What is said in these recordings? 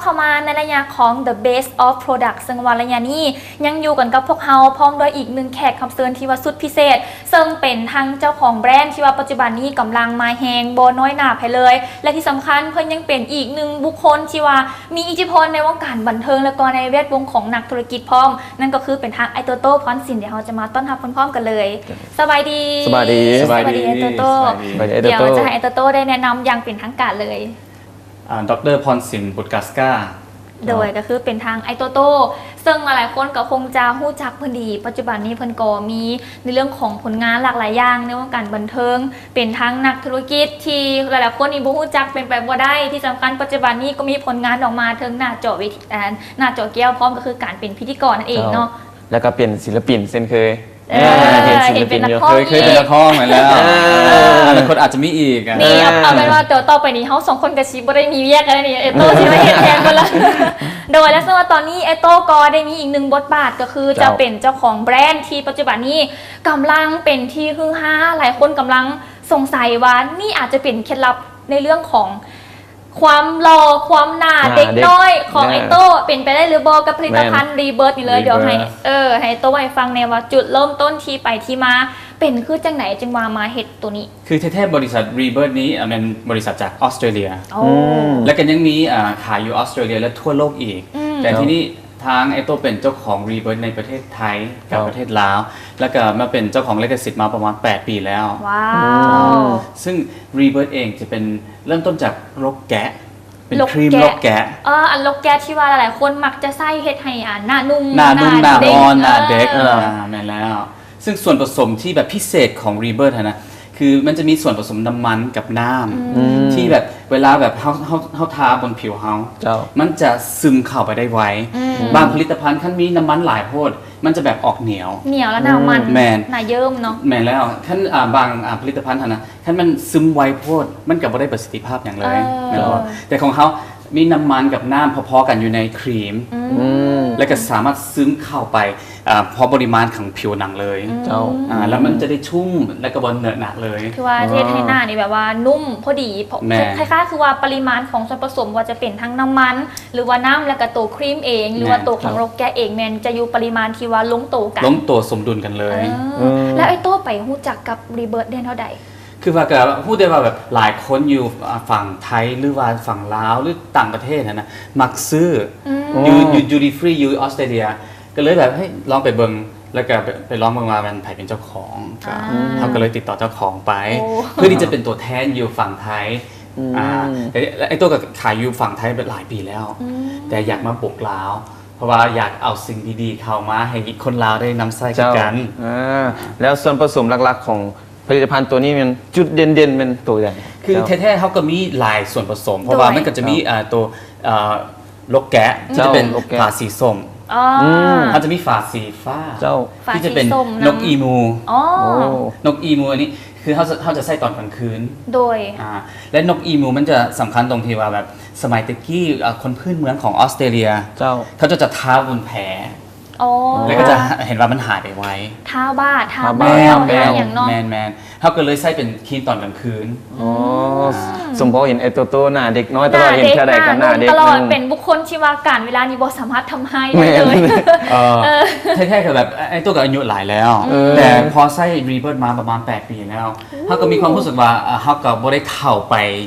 ເຂົ້າມາໃນໄລຍະຂອງ The Best of Product ເຊິ່ງວ່າໄລຍະນີ້ຍັງຢູ່ກັນກັບພວກເຮົາ ພ້ອມດ້ວຍອີກໜຶ່ງແຂກຮັບເຊີນທີ່ວ່າສຸດພິເສດ ເຊິ່ງເປັນທັງເຈົ້າຂອງແບຣນທີ່ວ່າປັດຈຸບັນນີ້ກຳລັງມາແຮງ ບໍ່ນ້ອຍໜ້າໃຜເລີຍ ແລະ ທີ່ສຳຄັນເພິ່ນຍັງເປັນອີກໜຶ່ງບຸກຄົນທີ່ວ່າມີອິດທິພົນໃນວົງການບັນເທີງ ແລະ ກໍໃນແວດວົງຂອງນັກທຸລະກິດພ້ອມ ນັ້ນກໍຄືເປັນທາງອ້າຍໂຕໂຕ້ ພອນສິນ. ດຽວເຮົາຈະມາຕ້ອນຮັບເພິ່ນພ້ອມກັນເລີຍ. ສະບາຍດີ. ສະບາຍດີ. ສະບາຍດີ. ສະບາຍດີ ອ້າຍໂຕໂຕ້. ສະບາຍດີ ສະບາຍດີ ອ້າຍໂຕໂຕ້. ດຽວຈະໃຫ້ອ້າຍໂຕໂຕ້ໄດ້ແນະນຳຢ່າງເປັນທາງການເລີຍ. ອ່າ ດຣ. ພອນສິນ ບຸດກາສກາ. ໂດຍ ເຈົ້າ ກໍຄືເປັນທາງອ້າຍໂຕໂຕ້ ເຊິ່ງຫຼາຍໆຄົນກໍຄົງຈະຮູ້ຈັກເພິ່ນດີ. ປັດຈຸບັນນີ້ເພິ່ນກໍມີໃນເລື່ອງຂອງຜົນງານຫຼາກຫຼາຍຢ່າງໃນວົງການບັນເທີງ ເປັນທັງນັກທຸລະກິດທີ່ຫຼາຍໆຄົນນີ້ບໍ່ຮູ້ຈັກເປັນໄປບໍ່ໄດ້. ທີ່ສຳຄັນປັດຈຸບັນນີ້ກໍມີຜົນງານອອກມາເທິງໜ້າຈໍເວທີ ອ່າ ໜ້າຈໍແກ້ວພ້ອມ ກໍຄືການເປັນພິທີກອນນັ້ນເອງເນາະ. ເຈົ້າ ແລ້ວກໍເປັນສິນລະປິນເຊັ່ນເຄີຍ. ເອີ ເອີ ເຫັນເປັນນັກຮ້ອງ ເຄີຍ ເຄີຍເປັນນັກຮ້ອງມາແລ້ວ. ເອີ ອະນາຄົດອາດຈະມີອີກອະ. ນີ້ ເອີ ເອົາເປັນວ່າຕໍ່ ຕໍ່ໄປນີ້ເຮົາສອງຄົນກໍຊິບໍ່ໄດ້ມີວຽກແລ້ວນີ້ ອ້າຍໂຕ້ຊິມາເຮັດແທນເພິ່ນລະ. ໂດຍ ແລະ ເຊິ່ງວ່າຕອນນີ້ອ້າຍໂຕ້ກໍໄດ້ມີອີກໜຶ່ງບົດບາດ ກໍຄື ເຈົ້າ ຈະເປັນເຈົ້າຂອງແບຣນທີ່ປັດຈຸບັນນີ້ກຳລັງເປັນທີ່ຮືຮາ ຫຼາຍຄົນກຳລັງສົງໄສວ່ານີ້ອາດຈະເປັນເຄັດລັບໃນເລື່ອງຂອງ ຄວາມຫຼໍ່ ຄວາມໜ້າ ໜ້າເດັກ ເດັກນ້ອຍຂອງ ເອີ ອ້າຍໂຕ້ ເປັນໄປໄດ້ຫຼືບໍ່ກັບຜະລິດຕະພັນ ແມ່ນ Rebirth ນີ້ເລີຍ. Rebirth ດຽວໃຫ້ ເອີ ໃຫ້ໂຕ້ເວົ້າໃຫ້ຟັງແດ່ວ່າຈຸດເລີ່ມຕົ້ນທີ່ໄປທີ່ມາເປັນຄືຈັ່ງໃດຈຶ່ງວ່າມາເຮັດໂຕນີ້? ຄືແທ້ໆ ບໍລິສັດ Rebirth ນີ້ ອາ ແມ່ນບໍລິສັດຈາກອອສເຕຣເລຍ. ໂອ້ ອືມ ແລ້ວກໍຍັງມີ ອາ ຂາຍຢູ່ອອສເຕຣເລຍ ແລະ ທົ່ວໂລກອີກ. ອືມ ແຕ່ ເຈົ້າ ທີ່ນີ້ ທາງອ້າຍໂຕ້ເປັນເຈົ້າຂອງ Rebirth ໃນປະເທດໄທກັບ ເຈົ້າ ປະເທດລາວ ແລ້ວກໍມາເປັນເຈົ້າຂອງ Legacy ມາປະມານແປດປີແລ້ວ. ວ້າວ ອືມ ເຈົ້າ ຊຶ່ງ Rebirth ເອງຈະເປັນເລີ່ມຕົ້ນຈາກລົກແກະ ເປັນຄຣີມລົກແກະ. ເອີ ອັນລົກແກະທີ່ວ່າຫຼາຍໆຄົນມັກຈະໃຊ້ເຮັດໃຫ້ ອ່າ ໜ້ານຸ່ມ ໜ້ານຸ່ມ ໜ້າເດັກ ໜ້າອ່ອນ ໜ້າເດັກ. ເອີ ອ່າ ແມ່ນແລ້ວ. ຊຶ່ງສ່ວນປະສົມທີ່ແບບພິເສດຂອງ Rebirth ຫັ້ນນະ ຄືມັນຈະມີສ່ວນປະສົມນ້ຳມັນກັບນ້ຳ ອືມ ທີ່ແບບເວລາແບບເຮົາ ເຮົາ ເຮົາທາບົນຜິວເຮົາ ເຈົ້າ ມັນຈະຊຶມເຂົ້າໄປໄດ້ໄວ. ອືມ ບາງຜະລິດຕະພັນຄັນມີນ້ຳມັນຫຼາຍໂພດ ມັນຈະແບບອອກໜຽວ ໜຽວ ແລະ ໜ້າມັນ. ອືມ ແມ່ນ ໜ້າເຍິ້ມເນາະ. ແມ່ນແລ້ວ. ຄັນ ອ່າ ບາງ ອ່າ ຜະລິດຕະພັນຫັ້ນນະ ຄັນມັນຊຶມໄວໂພດ ມັນກໍບໍ່ໄດ້ປະສິດທິພາບຫຍັງເລີຍ. ເອີ ແມ່ນບໍ່? ແຕ່ຂອງເຮົາມີນ້ຳມັນກັບນ້ຳພໍໆກັນຢູ່ໃນຄຣີມ ອືມ ອືມ ແລ້ວກໍສາມາດຊຶມເຂົ້າໄປ ອ່າ ພໍປະລິມານຂອງຜິວໜັງເລີຍ. ເຈົ້າ ອືມ ອ່າ ແລ້ວມັນຈະໄດ້ຊຸ່ມ ແລ້ວກໍບໍ່ເໜນໜາເລີຍ. ຄືວ່າ ອໍ ເຮັດໃຫ້ໜ້ານີ້ແບບວ່ານຸ່ມພໍດີ ເພາະ ແມ່ນ ຄ້າຍໆຄືວ່າປະລິມານຂອງສ່ວນປະສົມ ບໍ່ວ່າຈະເປັນທັງນ້ຳມັນ ຫຼືວ່ານ້ຳ ແລ້ວກໍໂຕຄຣີມເອງ ຫຼືວ່າ ແມ່ນ ໂຕຂອງ ເຈົ້າ ລົກແກະເອງ ແມ່ນຈະຢູ່ປະລິມານທີ່ວ່າລົງໂຕກັນ ລົງໂຕສົມດຸນກັນເລີຍ. ເອີ ເອີ ແລ້ວອ້າຍໂຕ້ໄປຮູ້ຈັກກັບ Rebirth ໄດ້ແນວໃດ? ຄືວ່າກໍຮູ້ແຕ່ວ່າແບບຫຼາຍຄົນຢູ່ ອ່າ ຝັ່ງໄທ ຫຼືວ່າຝັ່ງລາວ ຫຼືຕ່າງປະເທດຫັ້ນນະ ມັກຊື້ ອືມ ຢູ່ ຢູ່ duty free ຢູ່ອອສເຕຣເລຍ ກໍເລີຍແບບ ເຮີ້ຍ ລອງໄປເບິ່ງ ແລ້ວກໍໄປ ໄປລອງເບິ່ງວ່າແມ່ນໃຜເປັນເຈົ້າຂອງ. ກໍ ອ່າ ເຮົາກໍເລີຍຕິດຕໍ່ເຈົ້າຂອງໄປ ໂອ້ ເພື່ອທີ່ຈະເປັນຕົວແທນຢູ່ຝັ່ງໄທ. ອືມ ອ່າ ແຕ່ ແລະ ອ້າຍໂຕ້ກໍຂາຍຢູ່ຝັ່ງໄທໄປຫຼາຍປີແລ້ວ ອືມ ແຕ່ຢາກມາບຸກລາວ ເພາະວ່າຢາກເອົາສິ່ງດີໆເຂົ້າມາໃຫ້ຄົນລາວໄດ້ນຳໃຊ້ຄືກັນ. ເຈົ້າ ອ່າ ແລ້ວສ່ວນປະສົມຫຼັກໆຂອງ ຜະລິດຕະພັນໂຕນີ້ແມ່ນ ຈຸດເດັ່ນໆແມ່ນໂຕໃດ? ຄື ເຈົ້າ ແທ້ໆເຮົາກໍມີຫຼາຍສ່ວນປະສົມ ເພາະວ່າ ໂດຍ ມັນກໍຈະມີ ເຈົ້າ ອ່າ ໂຕ ເອີ ລົກແກະ ທີ່ຈະເປັນ ເຈົ້າ ລົກແກະ ຝາສີສົ້ມ. ອໍ ອືມ ເຮົາຈະມີຝາສີຟ້າ ເຈົ້າ ທີ່ຈະເປັນ ຝາສີສົ້ມນະ ນົກອີມູ. ອໍ ໂອ້ ນົກອີມູອັນນີ້ ຄືເຮົາ ເຮົາຈະໃຊ້ຕອນກາງຄືນ. ໂດຍ ອ່າ ແລະ ນົກອີມູມັນຈະສຳຄັນຕົງທີ່ວ່າແບບສະໄໝແຕ່ກີ້ ອ່າ ຄົນພື້ນເມືອງຂອງອອສເຕຣເລຍ ເຈົ້າ ເຂົາເຈົ້າຈະທາບົນແຜ. ອໍ ແລ້ວກໍຈະເຫັນວ່າມັນຫາຍໄປໄວ. ທາບ້າ ທາ ທາ ແມ່ນ ແລ້ວ ແມ່ນ ທາຫຍັງເນາະ. ແມ່ນໆ ເຮົາກໍເລີຍໃຊ້ເປັນຄຣີມຕອນກາງຄືນ. ອໍ ອ່າ ສົມພໍເຫັນໄອ້ໂຕໂຕໜ້າເດັກນ້ອຍຕະຫຼອດ ເຫັນເທື່ອໃດກໍໜ້າເດັກຕະຫຼອດ ເປັນບຸກຄົນທີ່ວ່າການເວລານີ້ບໍ່ສາມາດທຳຮ້າຍໄດ້ເລີຍ. ແມ່ນ ເອີ ເອີ ແທ້ໆກໍແບບ ໄອ້ໂຕກໍອາຍຸຫຼາຍແລ້ວ ເອີ ແຕ່ພໍໃຊ້ Rebirth ມາປະມານແປດປີແລ້ວ ໂອ້ ເຮົາກໍມີຄວາມຮູ້ສຶກວ່າ ເອີ ເຮົາກໍບໍ່ໄດ້ເຖົ້າໄປ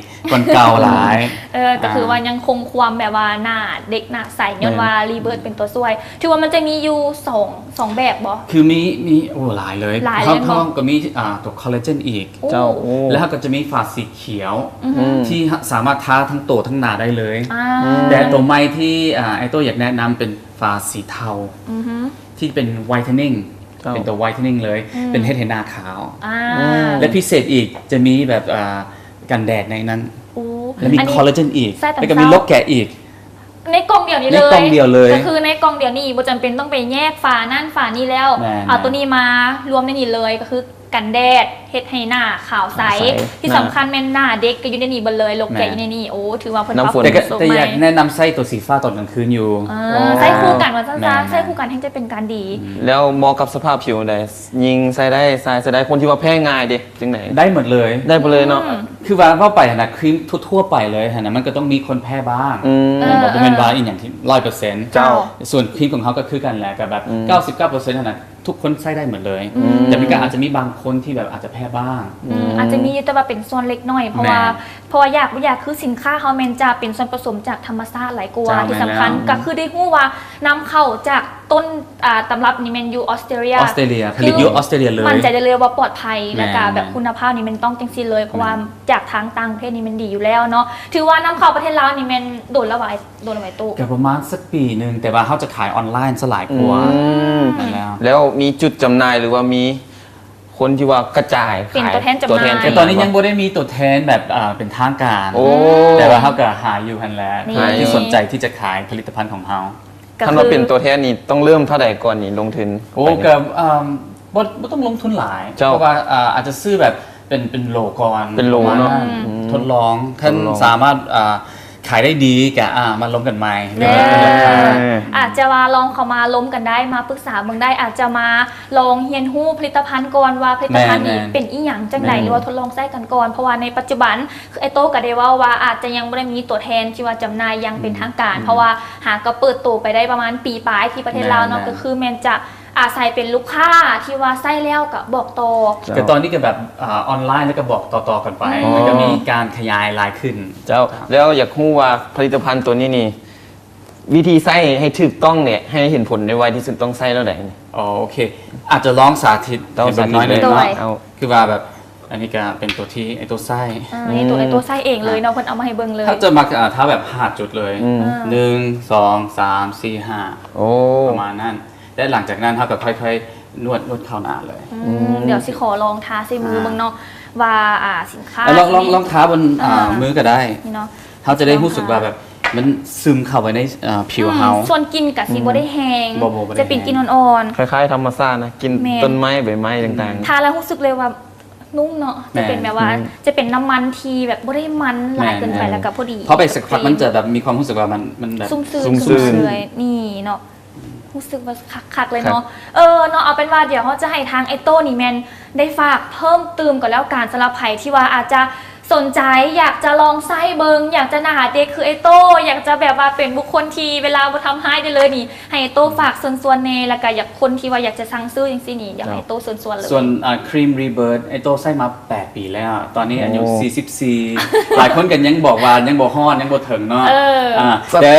ກ່ອນເກົ່າຫຼາຍ. ເອີ ກໍຄືວ່າຍັງຄົງຄວາມແບບວ່າໜ້າເດັກໜ້າໃສ ຍ້ອນວ່າ Rebirth ເປັນຕົວຊ່ວຍ. ຖືວ່າມັນຈະມີຢູ່ສອງ ສອງແບບບໍ່? ຄືມີ ມີ ໂອ້ ຫຼາຍເລີຍ. ເຮົາ ເຮົາກໍມີ ອ່າ ຕົວ collagen ອີກ. ເຈົ້າ ແລ້ວເຮົາກໍຈະມີຝາສີຂຽວ ອືຮຶ ທີ່ສາມາດທາທັງໂຕທັງໜ້າໄດ້ເລີຍ. ອ່າ ແຕ່ຕົວໃໝ່ທີ່ ອ່າ ໄອ້ໂຕຢາກແນະນຳເປັນຝາສີເທົາ ອືຮຶ ທີ່ເປັນ whitening ເຈົ້າ ເປັນຕົວ whitening ເລີຍ ອືມ ເປັນເຮັດໃຫ້ໜ້າຂາວ. ອ່າ ອືມ ແລະ ພິເສດອີກຈະມີແບບ ອ່າ ກັນແດດໃນນັ້ນ. ໂອ້ ແລະ ມີ ອັນນີ້ collagen ອີກ ໃຊ້ຕອນເຊົ້າ ແລ້ວກໍມີລົກແກະອີກ. ໃນກ່ອງດຽວນີ້ເລີຍ ໃນກ່ອງດຽວເລີຍ ກໍຄືໃນກ່ອງດຽວນີ້ບໍ່ຈຳເປັນຕ້ອງໄປແຍກຝານັ້ນຝານີ້ແລ້ວ. ແມ່ນໆ ເອົາຕົວນີ້ມາລວມໃນນີ້ເລີຍ ກໍຄືກັນແດດ ເຮັດໃຫ້ໜ້າຂາວໃສ ຂາວໃສ ທີ່ສຳຄັນແມ່ນໜ້າເດັກກໍຢູ່ໃນນີ້ເບິດເລີຍ ລົກແກະຢູ່ໃນນີ້ ໂອ້ ຖືວ່າເພິ່ນປັບປຸງ ແຕ່ກໍ ແຕ່ຢາກແນະນຳໃຊ້ຕົວສີຟ້າຕອນກາງຄືນຢູ່ ເອີ ໃຊ້ຄູ່ກັນວ່າຊັ້ນຊະ ໃຊ້ຄູ່ກັນແຮ່ງຈະເປັນການດີ. ແລ້ວເໝາະກັບສະພາບຜິວໃດ? ຍິງໃຊ້ໄດ້ ຊາຍໃຊ້ໄດ້ ຄົນທີ່ວ່າແພ້ງ່າຍເດ ຈັ່ງໃດ? ໄດ້ໝົດເລີຍ ໄດ້ໝົດເລີຍເນາະ. ອືມ ຄືວ່າເວົ້າໄປຫັ້ນນະ ຄຣີມທົ່ວໆໄປເລີຍຫັ້ນນະ ມັນກໍຕ້ອງມີຄົນແພ້ບ້າງ ອືມ ເອີ ບໍ່ແມ່ນວ່າອີ່ຫຍັງທີ່ຮ້ອຍເປີເຊັນ. ເຈົ້າ ສ່ວນຄຣີມຂອງເຮົາກໍຄືກັນແຫຼະ ກໍແບບ ອືມ ເກົ້າສິບເກົ້າເປີເຊັນຫັ້ນນະ ທຸກຄົນໃຊ້ໄດ້ໝົດເລີຍ ອືມ ແຕ່ມັນກໍອາດຈະມີບາງຄົນທີ່ແບບອາດຈະແພ້ບ້າງ ອືມ ອືມ ອາດຈະມີຢູ່ ແຕ່ວ່າເປັນສ່ວນເລັກນ້ອຍ ເພາະວ່າ ແມ່ນ ເພາະວ່າຢາກບໍ່ຢາກ ຄືສິນຄ້າເຮົາແມ່ນຈະເປັນສ່ວນປະສົມຈາກທຳມະຊາດຫຼາຍກວ່າ ເຈົ້າ ທີ່ສຳຄັນ ແມ່ນແລ້ວ ກໍຄືໄດ້ຮູ້ວ່ານຳເຂົ້າຈາກຕົ້ນ ອ່າ ຕຳລັບນີ້ແມ່ນຢູ່ອອສເຕຣເລຍ ອອສເຕຣເລຍ ຄື ຜະລິດຢູ່ອອສເຕຣເລຍເລີຍ ໝັ້ນໃຈໄດ້ເລີຍວ່າປອດໄພ ແມ່ນ ແລ້ວກໍແບບ ແມ່ນ ຄຸນນະພາບນີ້ແມ່ນຕ້ອງຈັ່ງຊີ້ເລີຍ ເພາະວ່າ ແມ່ນ ຈາກທາງຕ່າງປະເທດນີ້ແມ່ນດີຢູ່ແລ້ວເນາະ ຖືວ່ານຳເຂົ້າປະເທດລາວນີ້ແມ່ນດົນແລ້ວຫວາ? ໂດນໄວໂຕ ກໍປະມານສັກປີໜຶ່ງ ແຕ່ວ່າເຮົາຈະຂາຍອອນລາຍຊະຫຼາຍກວ່າ ອືມ ນັ້ນແລ້ວ. ແລ້ວມີຈຸດຈຳໜ່າຍ ຫຼືວ່າມີຄົນທີ່ວ່າກະຈາຍຂາຍ ເປັນຕົວແທນຈຳໜ່າຍ ຕົວແທນຈຳໜ່າຍ ແຕ່ຕອນນີ້ຍັງບໍ່ໄດ້ມີຕົວແທນແບບ ເອີ ເປັນທາງການ ໂອ້ ແຕ່ວ່າເຮົາກໍຫາຢູ່ຫັ້ນແຫຼະ ນີ້ ທີ່ສົນໃຈທີ່ຈະຂາຍຜະລິດຕະພັນຂອງເຮົາ. ກໍຄື ຄັນວ່າເປັນຕົວແທນນີ້ຕ້ອງເລີ່ມເທົ່າໃດກ່ອນນີ້ ລົງທຶນ? ໂອ້ ໄປນີ້ ກໍ ເອີ ບໍ່ ບໍ່ຕ້ອງລົງທຶນຫຼາຍ ເຈົ້າ ເພາະວ່າ ອ່າ ອາດຈະຊື້ແບບ ເປັນ ເປັນໂຫຼກ່ອນ ເປັນໂຫຼເນາະ ປະມານນັ້ນ ອືມ ທົດລອງ ທ່ານ ທົດລອງ ສາມາດ ອ່າ ຂາຍໄດ້ດີກະ ອ່າ ມາລົມກັນໃໝ່ ແມ່ນ ອາດຈະວ່າລອງເຂົ້າມາລົມກັນໄດ້ ມາປຶກສາເບິ່ງໄດ້ ອາດຈະມາລອງຮຽນຮູ້ຜະລິດຕະພັນກ່ອນວ່າຜະລິດຕະພັນນີ້ ແມ່ນໆ ເປັນອີ່ຫຍັງຈັ່ງໃດ ແມ່ນ ຫຼືວ່າທົດລອງໃຊ້ກັນກ່ອນ ເພາະວ່າໃນປັດຈຸບັນ ຄືໄອ້ໂຕ້ກໍໄດ້ເວົ້າວ່າອາດຈະຍັງບໍ່ໄດ້ມີຕົວແທນທີ່ວ່າຈຳໜ່າຍຢ່າງເປັນທາງການ ອືມ ເພາະວ່າຫາກໍເປີດໂຕໄປໄດ້ປະມານປີປາຍທີ່ປະເທດລາວເນາະ ແມ່ນໆ ກໍຄືແມ່ນຈະ ອາໄສເປັນລູກຄ້າທີ່ວ່າໃຊ້ແລ້ວກໍບອກຕໍ່ ເຈົ້າ ແຕ່ຕອນນີ້ກໍແບບ ອາ ອອນລາຍ ແລ້ວກໍບອກຕໍ່ໆກັນໄປ ອືມ ແລ້ວກໍມີການຂະຫຍາຍຫຼາຍຂຶ້ນ. ເຈົ້າ ເຈົ້າ ແລ້ວຢາກຮູ້ວ່າຜະລິດຕະພັນຕົວນີ້ນີ້ ວິທີໃຊ້ໃຫ້ຖືກຕ້ອງນີ້ ໃຫ້ເຫັນຜົນໄດ້ໄວທີ່ສຸດຕ້ອງໃຊ້ແນວໃດ? ອໍ ໂອເຄ ອາດຈະລອງສາທິດ ຕ້ອງສາທິດ ໃຫ້ເບິ່ງໜ້ອຍໜຶ່ງເນາະ ໂດຍ ເອົາ ຄືວ່າແບບ ອັນນີ້ກໍເປັນຕົວທີ່ໄອ້ໂຕ້ໃຊ້ ອືມ ນີ້ຕົວໄອ້ໂຕ້ໃຊ້ເອງເລີຍເນາະ ອ່າ ເພິ່ນເອົາມາໃຫ້ເບິ່ງເລີຍ ຖ້າຈະມັກ ອ່າ ທາແບບຫ້າຈຸດເລີຍ ອືມ ໜຶ່ງ ສອງ ສາມ ສີ່ ຫ້າ ໂອ້ ປະມານນັ້ນ ແລະ ຫຼັງຈາກນັ້ນເຮົາກໍຄ່ອຍໆນວດ ນວດເຂົ້າໜ້າເລີຍ ອືມ ອືມ ດຽວຊິຂໍລອງທາໃສ່ມື ອ່າ ເບິ່ງເນາະ ວ່າ ອ່າ ສິນຄ້າ ລອງ ລອງ ນີ້ ລອງທາບົນ ອ່າ ອ່າ ມືກໍໄດ້ ນີ້ເນາະ ເຮົາຈະໄດ້ຮູ້ສຶກວ່າແບບມັນຊຶມເຂົ້າໄປໃນ ອ່າ ຜິວເຮົາ ອືມ ສ່ວນກິ່ນກໍຊິບໍ່ໄດ້ແຮງ ອືມ ບໍ່ ບໍ່ ບໍ່ໄດ້ແຮງ ຈະເປັນກິ່ນອ່ອນໆ ຄ້າຍໆທຳມະຊາດນະ ກິ່ນ ແມ່ນ ຕົ້ນໄມ້ໃບໄມ້ຕ່າງໆ ອືມ ທາແລ້ວຮູ້ສຶກເລີຍວ່າ ນຸ້ມເນາະ ຈະເປັນແບບວ່າ ແມ່ນ ອືມ ຈະເປັນນ້ຳມັນທີ່ແບບບໍ່ໄດ້ມັນຫຼາຍເກີນໄປ ແມ່ນໆ ແລ້ວກໍພໍດີ ພໍໄປສັກພັກ ມັນຈະແບບມີຄວາມຮູ້ສຶກວ່າມັນ ມັນແບບຊຸ່ມຊື່ນ ຊຸ່ມຊື່ນ ຊຸ່ມເຊີຍ ນີ້ເນາະ ຮູ້ສຶກວ່າຄັກໆເລີຍເນາະ ຄັກ ເອີ ເນາະ ເອົາເປັນວ່າດຽວເຮົາຈະໃຫ້ທາງໄອ້ໂຕ້ນີ້ແມ່ນໄດ້ຝາກເພີ່ມຕື່ມກໍແລ້ວກັນ ສຳລັບໃຜທີ່ວ່າອາດຈະສົນໃຈ ຢາກຈະລອງໃຊ້ເບິ່ງ ຢາກຈະໜ້າເດັກຄືໄອ້ໂຕ້ ຢາກຈະແບບວ່າເປັນບຸກຄົນທີ່ເວລາບໍ່ທຳຮ້າຍໄດ້ເລີຍນີ້ ໃຫ້ໂຕ້ຝາກເຊີນຊວນແດ່ ແລ້ວກະຢາກ ຄົນທີ່ວ່າຢາກຈະສັ່ງຊື້ຈັ່ງຊີ້ນີ້ ຢາກໃຫ້ໂຕ້ເຊີນຊວນເລີຍ. ສ່ວນ ອ່າ ຄຣີມ Rebirth ໄອ້ໂຕ້ໃຊ້ມາແປດປີແລ້ວ ຕອນນີ້ອາຍຸ ໂອ້ ສີ່ສິບສີ່ ຫຼາຍຄົນກໍຍັງບອກວ່າຍັງບໍ່ຮອດ ຍັງບໍ່ເຖິງເນາະ ເອີ ອ່າ ແຕ່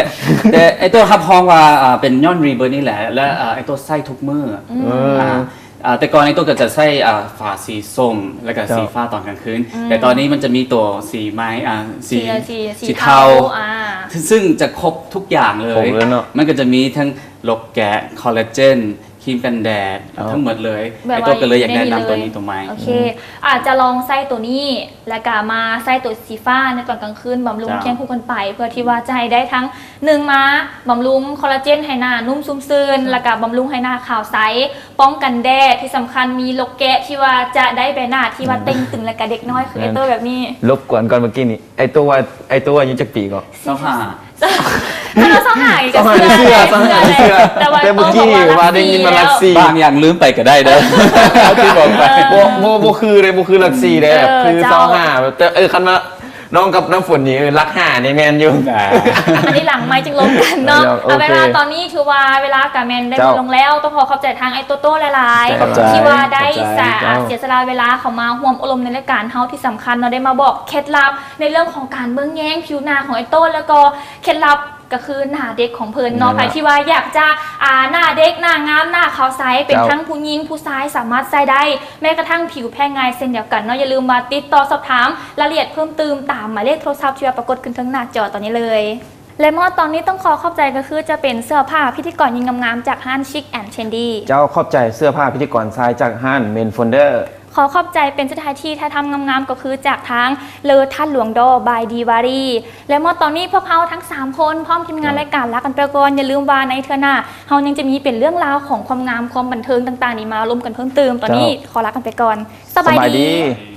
ແຕ່ໄອ້ໂຕ້ຮັບຮອງວ່າ ອ່າ ເປັນຍ້ອນ Rebirth ນີ້ແຫຼະ ແລະ ອ່າ ໄອ້ໂຕ້ໃຊ້ທຸກມື້ ອືມ ອ່າ ອ່າ ແຕ່ກ່ອນນີ້ໂຕ້ກໍຈະໃຊ້ ອ່າ ຝາສີສົ້ມ ແລ້ວກໍ ເຈົ້າ ສີຟ້າຕອນກາງຄືນ ອືມ ແຕ່ຕອນນີ້ມັນຈະມີໂຕສີໃໝ່ ອ່າ ສີ ສີ ສີ ສີເທົາ ອ່າ ຊຶ່ງ ຊຶ່ງຈະຄົບທຸກຢ່າງເລີຍ ຄົບເລີຍເນາະ ມັນກໍຈະມີທັງລົກແກະ ຄໍລາເຈນ ຄຣີມກັນແດດ ເອົາ ທັງໝົດເລີຍ ແບບວ່າ ໄອ້ໂຕ້ກໍເລີຍຢາກແນະນຳໂຕນີ້ໂຕໃໝ່ ໂອເຄ ອືມ ອາດຈະລອງໃຊ້ໂຕນີ້ ແລ້ວກໍມາໃຊ້ໂຕສີຟ້າໃນຕອນກາງຄືນ ບຳລຸງ ເຈົ້າ ຄຽງຄູ່ກັນໄປ ເພື່ອທີ່ວ່າຈະໃຫ້ໄດ້ທັງ ໜຶ່ງມາບຳລຸງຄໍລາເຈນໃຫ້ໜ້ານຸ້ມຊຸ່ມຊື່ນ ແລ້ວກໍບຳລຸງໃຫ້ໜ້າຂາວໃສ ປ້ອງກັນແດດ ທີ່ສຳຄັນມີລົກແກະທີ່ວ່າຈະໄດ້ໃບໜ້າທີ່ວ່າ ອືມ ເຕ່ງຕຶງ ແລ້ວກໍເດັກນ້ອຍຄື ແມ່ນ ໄອ້ໂຕ້ແບບນີ້ ລົບກວນກ່ອນ ເມື່ອກີ້ນີ້ ໄອ້ໂຕ້ວ່າ ໄອ້ໂຕ້ວ່າອາຍຸຈັກປີເກາະ? ຊາວຫ້າ ຊາວຫ້າ ຊາວຫ້າ ຊາວຫ້າ ກໍເຊື່ອ ເຊື່ອ ຊາວຫ້າ ເຊື່ອ ເຊື່ອ ແຕ່ວ່າ ແຕ່ເມື່ອກີ້ນີ້ວ່າໄດ້ຍິນວ່າຫຼັກສີ່ ບາງຢ່າງລືມໄປກໍໄດ້ເດີ ທີ່ບອກໄປ ເອີ ບໍ່ ບໍ່ ບໍ່ຄືເດ້ ບໍ່ຄືຫຼັກສີ່ເດ້ ເອີ ຄື ເຈົ້າ ຊາວຫ້າ ແບບ ແຕ່ ເອີ ຄັນວ່າ ນ້ອງກັບນ້ຳຝົນນີ້ ເອີ ຫຼັກຫ້ານີ້ແມ່ນຢູ່ ອ່າ ອັນນີ້ຫຼັງໄມค์ຈຶ່ງລົມກັນເນາະ ເອີ ໂອເຄ ເອົາເປັນວ່າຕອນນີ້ຖືວ່າເວລາກະແມ່ນໄດ້ ເຈົ້າ ໝົດລົງແລ້ວ ຕ້ອງຂໍຂອບໃຈທາງໄອ້ໂຕໂຕ້ຫຼາຍໆ ຂອບໃຈ ທີ່ວ່າໄດ້ ຂອບໃຈ ສະ ເຈົ້າ ເສຍສະຫຼະເວລາເຂົ້າມາຮ່ວມໂອ້ລົມໃນລາຍການເຮົາ ທີ່ສຳຄັນເນາະ ໄດ້ມາບອກເຄັດລັບໃນເລື່ອງຂອງການເບິ່ງແຍງຜິວໜ້າຂອງໄອ້ໂຕ້ ແລ້ວກໍເຄັດລັບ ກໍຄືໜ້າເດັກຂອງເພິ່ນເນາະ ແມ່ນລະ ໃຜທີ່ວ່າຢາກຈະ ອ່າ ໜ້າເດັກ ໜ້າງາມ ໜ້າຂາວໃສ ເປັນ ເຈົ້າ ທັງຜູ້ຍິງຜູ້ຊາຍສາມາດໃຊ້ໄດ້ ແມ້ກະທັ່ງຜິວແພ້ງ່າຍເຊັ່ນດຽວກັນເນາະ ຢ່າລືມວ່າຕິດຕໍ່ສອບຖາມລາຍລະອຽດເພີ່ມຕື່ມຕາມໝາຍເລກໂທລະສັບທີ່ວ່າປາກົດຂຶ້ນເທິງໜ້າຈໍຕອນນີ້ເລີຍ ແລະ ໝົດຕອນນີ້ຕ້ອງຂໍຂອບໃຈກໍຄືຈະເປັນເສື້ອຜ້າພິທີກອນຍິງງາມໆ ຈາກຮ້ານ Chic and Trendy ເຈົ້າ ຂອບໃຈເສື້ອຜ້າພິທີກອນຊາຍຈາກຮ້ານ Men Founder ຂໍຂອບໃຈເປັນສຸດທ້າຍທີ່ຖ່າຍທຳງາມໆ ກໍຄືຈາກທາງເລີທາດຫຼວງດໍ ບາຍ ດີວາຣີ ແລະ ເມື່ອຕອນນີ້ພວກເຮົາທັງສາມຄົນ ພ້ອມທີມງານ ເຈົ້າ ລາຍການລາກັນໄປກ່ອນ. ຢ່າລືມວ່າໃນເທື່ອໜ້າ ເຮົາຍັງຈະມີເປັນເລື່ອງລາວຂອງຄວາມງາມ ຄວາມບັນເທີງຕ່າງໆ ນີ້ມາລົມກັນເພີ່ມເຕີມ. ຕອນນີ້ ເຈົ້າ ຂໍລາກັນໄປກ່ອນ. ສະບາຍ ສະບາຍ ດີ ດີ.